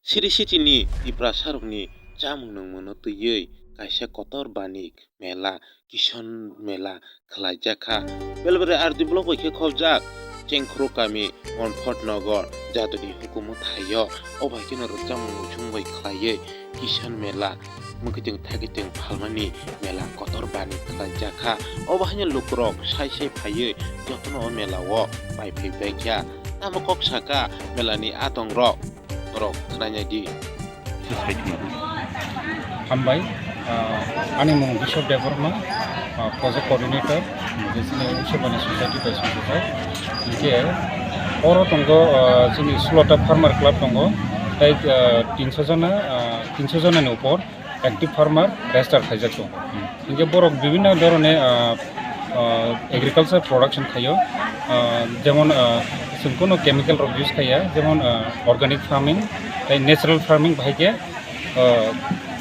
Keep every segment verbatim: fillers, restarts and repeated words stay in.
Siri City ni Tiprasarokni chamung nungmano twiwi kaisa kotor banik mela, Kisan Mela, khlaijakha. Belbari R D block bai khe khobjak Chengkhru kami, Monfort Nogor, Jadoni hukumu thaio. O bai kheno rwchapmung muchung bai khlaiwi Kisan Mela, mwkhitwng thakitwng phalmani mela kotor banik khlaijakha. Obo haino lukurok sai sai phaiwi jotono o mela o pai phai baikha. Tamo kok saka melani adongrok borok khnaina di. Hambai, ah, ani mung Bishop Debbarma, ah, project coordinator, je chini Uisorbani Society bai songkha. Hinkhe oro tongo, ah, chini sulota farmer club tongo, tei, ah, tinso jona, ah, tinso jona ni upor active farmer register khaijak tongo. Hinkhe borok bibinno dhoroner, ah, ah, agriculture production khaio, ah, jemon, ah, chwng kunu chemical rok use khaiya, jemon, ah, organic farming tei natural farming bahai khe, ah,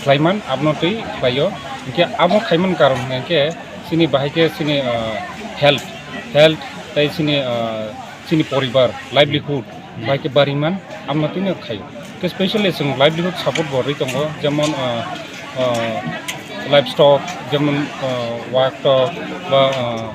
khlaiman abono twi khlaio. Hinkhe abo khaiman karon hinkhe chini bahai khe chini, ah, health, health tei chini, ah, chini poribar, livelihood, hmm, bai khe bariman, amno tini khaio. Tei specially chwng livelihood support bo rwi tongo, jemon, ah, ah, livestock, jemon, ah, waktok ba, ah,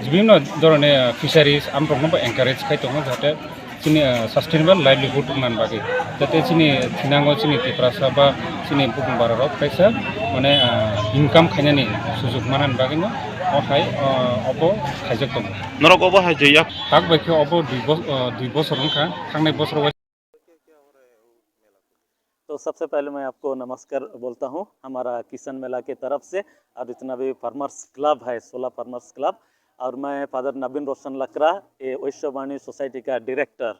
bibhinno dhoroner, ah, fisheries, amrokno bo encourage khai tongo, jahate chini, ah, sustainable livelihood wngna bagwi, jate chini thinango chini Tiprasa ba chini bukung bararok kaisa, mane, ah, income khainani sujug manani bagwino o hai, ah, obo khaijak tongo. Norok obo hai je yak- Tak bai khe obo dui bos-, ah, dui bosor wngkha, thangnai bosor. तो सबसे पहले मैं आपको नमस्कार बोलता हूँ हमारा किसान मेला के तरफ से। और जितना भी फार्मर्स क्लब है, सोला फार्मर्स क्लब, और मैं फादर नवीन रोशन लकड़ा, ये वैश्य वाणी सोसाइटी का डायरेक्टर,